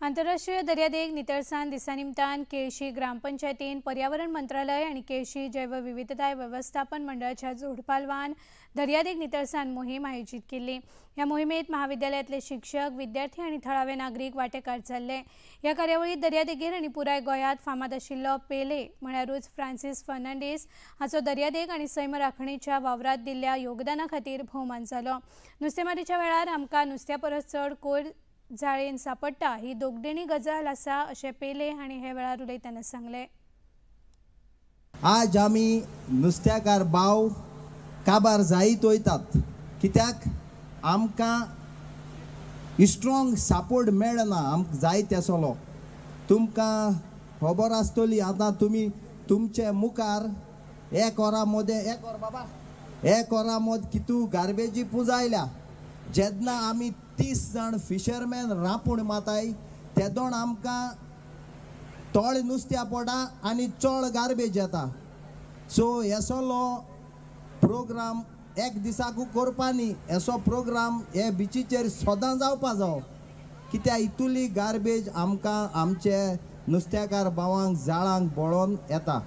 आंतरराष्ट्रीय दर्यादेग नितळसाण दिसा निमतान केळशी ग्रामपंचायतीन पर्यावरण मंत्रालय आनी केळशी जैवविविधताय वेवस्थापन मंडळाच्या जोडपालवान दर्यादेग नितळसाण मोहीम आयोजीत केल्ली. ह्या मोहिमेत महाविद्यालयांतले शिक्षक, विद्यार्थी आनी थळावे नागरीक वांटेकार जाल्ले. ह्या कार्यावळीत दर्यादेगेर आनी पुराय गोंयांत फामाद आशिल्लो पेले म्हळ्यारूच फ्रांसीस फर्नांडीस हाचो दर्यादेग आनी सैम राखणेच्या वावरात दिल्ल्या योगदाना खातीर भोवमान जालो. नुस्तेमारीच्या वेळार आमकां नुस्त्या परस चड कोयर जाळेन सापडटा ही दोगदेणी गजाल आसा अशें पेले हांणी हे वेळार उलयतना सांगलें. आज आमी नुस्त्याकार भाव काबार जायत वयतात, कित्याक आमकां स्ट्रॉंग सपोर्ट मेळना, आमकां जाय तेसलो. तुमकां खबर आसतली आतां तुमी तुमचे मुखार एक वरा मदें एक वर बाबा एक वरा मद कितू गार्बेजी पुंजायल्या. जेन्ना आमी 30 जाण फिशरमॅन रांपूण माताय तेदोण आमकां तोळ नुस्त्या पडा आनी चड गार्बेज येता. सो हेसलो प्रोग्राम एक दिसाकू करपा न्ही, असो प्रोग्राम हे बिचीचेर सदां जावपा जावो, कित्याक इतुली गार्बेज आमकां आमचे नुस्त्याकार भावांक जाळांक बळोन येता.